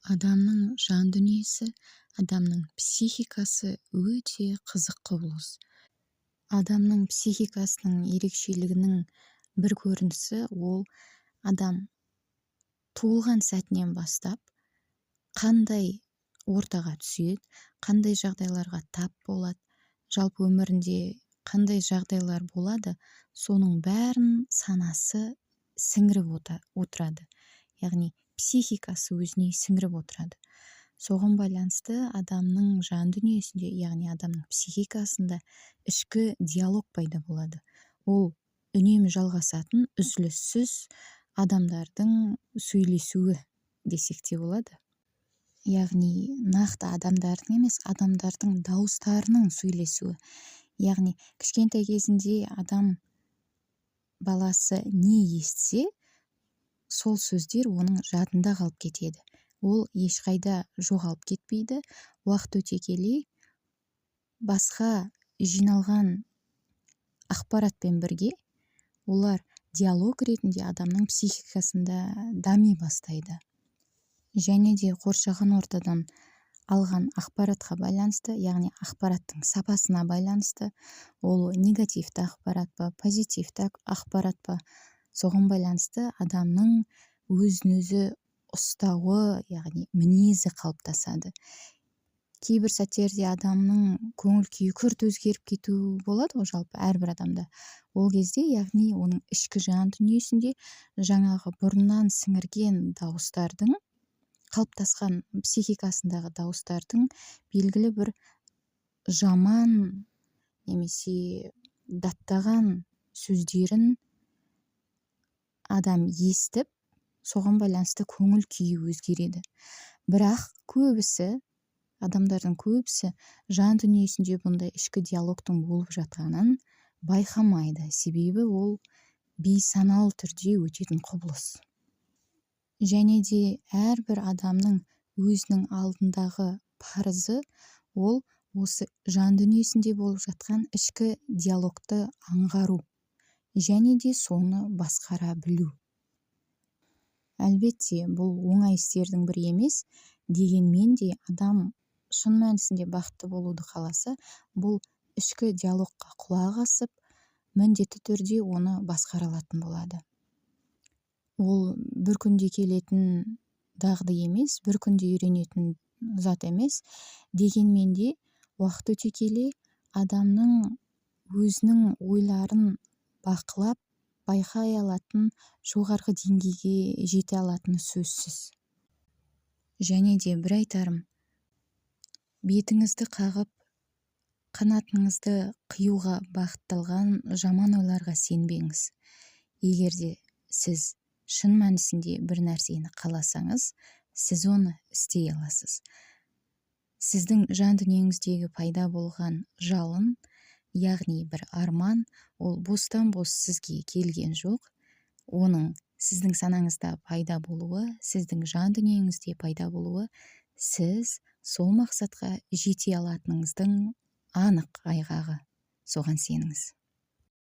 Адамның жан дүниесі, адамның психикасы өте қызық құбылыс. Адамның психикасының ерекшелігінің бір көрінісі — ол адам туылған сәтінен бастап қандай ортаға түседі, қандай жағдайларға тап болады, жалпы өмірінде қандай жағдайлар болады, соның бәрін санасы сіңіріп отырады, яғни психикасы өзіне сіңіріп отырады. Соған байланысты адамның жан дүниесінде, яғни адамның психикасында ішкі диалог пайда болады. Ол үнемі жалғасатын, үзіліссіз адамдардың сөйлесуі десек те болады, яғни нақты адамдардың емес, адамдардың дауыстарының сөйлесуі. Яғни кішкентай кезінде адам баласы не естісе, сол сөздер оның жадында қалып кетеді, ол ешқайда жоғалып кетпейді. Уақыт өте келе басқа жиналған ақпаратпен бірге олар диалог ретінде адамның психикасында дами бастайды. Және де қоршаған ортадан алған ақпаратқа байланысты, яғни ақпараттың сапасына байланысты, ол негативті ақпарат па, позитивті ақпарат па, соған байланысты адамның өзін өзі ұстауы, яғни мінезі қалыптасады. Кейбір сәттерде адамның көңіл күйі күрт өзгеріп кетуі болады ғой жалпы әрбір адамда. Ол кезде, яғни оның ішкі жан дүниесінде жаңағы бұрыннан сіңірген дауыстардың, қалыптасқан психикасындағы дауыстардың белгілі бір жаман немесе даттаған сөздерін адам естіп, соған байланысты көңіл күйі өзгереді. Бірақ көбісі, адамдардың көбісі жан дүниесінде бұндай ішкі диалогтың болып жатқанын байқамайды, себебі ол бейсаналы түрде өтетін құбылыс. Және де әрбір адамның өзінің алдындағы парызы — ол осы жан дүниесінде болып жатқан ішкі диалогты аңғару және де соны басқара білу. Әлбетте, бұл оңай істердің бірі емес. Дегенмен де адам шын мәнісінде бақытты болуды қаласа, бұл ішкі диалогқа құлақ асып, міндетті түрде оны басқара алатын болады. Ол бір күнде келетін дағды емес, бір күнде үйренетін зат емес. Дегенмен де уақыт өте келе адамның өзінің ойларын бақылап, байқай алатын жоғарғы деңгейге жете алатыны сөзсіз. Және де бір айтарым: бетіңізді қағып, қанатыңызды қиюға бағытталған жаман ойларға сенбеңіз. Егер де сіз шын мәнісінде бір нәрсені қаласаңыз, сіз оны істей аласыз. Сіздің жан дүниеңіздегі пайда болған жалын, яғни бір арман, ол бостан бос сізге келген жоқ. Оның сіздің санаңызда пайда болуы, сіздің жан дүниеңізде пайда болуы — сіз сол мақсатқа жете алатыныңыздың анық айғағы. Соған сеніңіз.